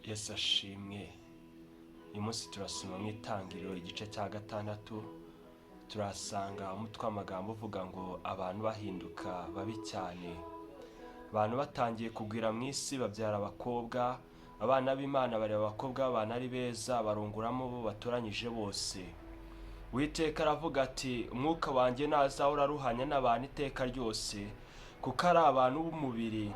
Yesu ashimwe. Uyu munsi turasoma mu Itangiriro igice cya 6, turasanga umutwe w'amagambo uvuga ngo abantu bahinduka babi cyane. Abantu batangiye kugwira mu isi babyara abakobwa, abana b'Imana bareba abakobwa b'abantu ari beza, barongoramo abo batoranyije bose. Uwiteka aravuga ati: "Umwuka wanjye ntazahora aruhanya n'abantu iteka ryose, kuko ari abantu b'umubiri.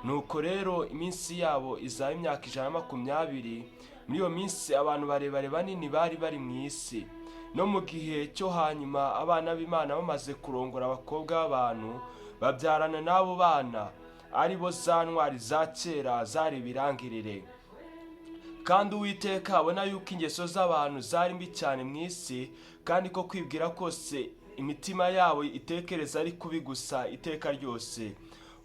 Nuko rero iminsi yabo izaba imyaka 120." Muri iyo minsi abantu barebare banini bari bari mu isi. No mu gihe cyo hanyuma, abana b'Imana bamaze kurongora abakobwa b'abantu, babyarana n'abo bana, ari bo za ntwari za kera zari ibirangirire. Kandi Uwiteka abona yuko ingeso z'abantu zari mbi cyane mu isi, kandi ko kwibwira kose imitima yabo itekereza ari kubi gusa iteka ryose.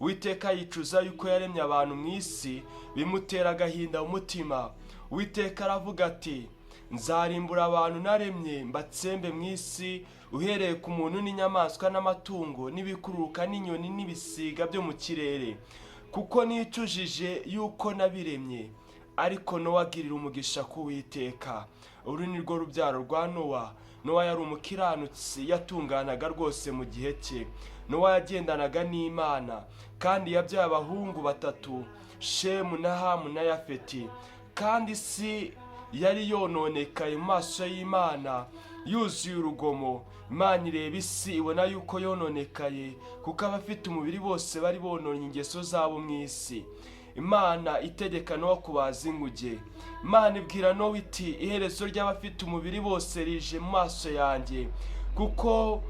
Uwiteka yicuza yuko yaremye abantu mu isi, bimutera agahinda mu mutima. Uwiteka aravuga ati: "Nzarimbura abantu naremye, mbatsembe mu isi, uhereye ku muntu n'inyamaswa n'amatungo n'ibikururuka n'inyoni n'ibisiga byo mu kirere, kuko nicujije yuko nabiremye." Ariko Nowa agirira umugisha ku Uwiteka. Uru ni rwo rubyaro rwa Nowa. Nowa yari umukiranutsi, yatunganaga rwose mu gihe cye. Nowa yagendanaga n'Imana. Kandi yabyaye abahungu batatu, Shemu na Hamu na Yafeti. Kandi isi yari yononekaye mu maso y'Imana, yuzuye urugomo. Imana ireba isi, ibona yuko yononekaye, kuko abafite umubiri bose bari bononye ingeso zabo mu isi. Imana itegeka Nowa kubaza inkuge. Imana ibwira Nowa iti: "Iherezo ry'abafite umubiri bose rije mu maso yanjye, kuko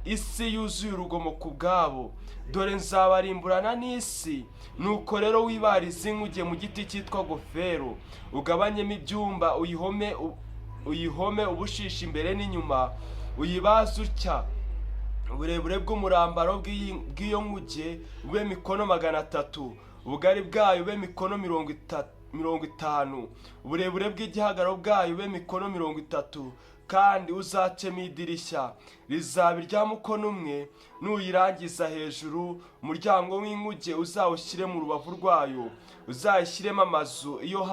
isi yuzuye urugomo ku bwabo. Dore nzabarimburana n'isi. Nuko rero wibarize inkuge mu giti cyitwa gofero, ugabanyemo ibyumba, uyihome ubushishi imbere n'inyuma. Uyibaze utya: uburebure bw'umurambaro bw'iyo nkuge bube mikono 300, ubugari bwayo bube mikono 50, uburebure bw'igihagararo bwayo bube mikono 30. Kandi uzacemo idirishya, rizaba irya mukono 1. Nuyirangiza hejuru, umuryango w'inkuge uzawushyire mu rubavu rwayo. Uzayishyiremo amazu, iyo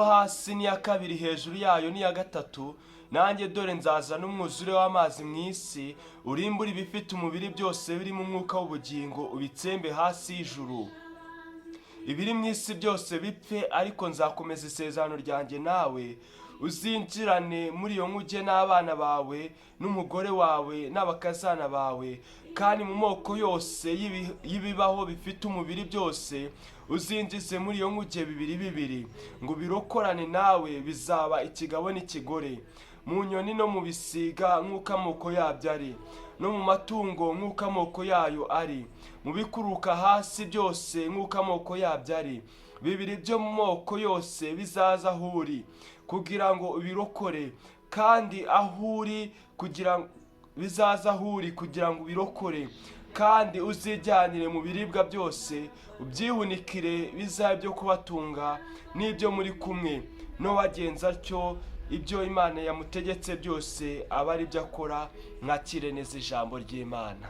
hasi n'iya kabiri hejuru yayo n'iya gatatu. Nanjye dore nzazana umwuzure w'amazi mu isi, urimbure ibifite umubiri byose birimo umwuka w'ubugingo, ubitsembe hasi y'ijuru, ibiri mu isi byose bipfe. Ariko nzakomeza isezerano ryanjye nawe. Uzinjirane muri iyo nkuge n'abana bawe n'umugore wawe n'abakazana bawe. Kandi mu moko yose y'ibibaho bifite umubiri byose, uzinjize muri iyo nkuge bibiri bibiri, ngo birokorane nawe, bizaba ikigabo n'ikigore. Mu nyoni no mu bisiga nk'uko amoko yabyo ari, no mu matungo nk'uko amoko yayo ari, mu bikururuka hasi byose nk'uko amoko yabyo ari, bibiri byo mu moko yose bizaza aho uri kugira ngo ubirokore, kandi aho uri kugira bizaza aho uri kugira ngo ubirokore. Kandi uzijyanire mu biribwa byose, ubyihunikire, bizabe ibyo kubatunga n'ibyo muri kumwe." N'uwagenza atyo, ibyo Imana yamutegetse byose aba ari byo akora. Mwakire neza ijambo ry'Imana.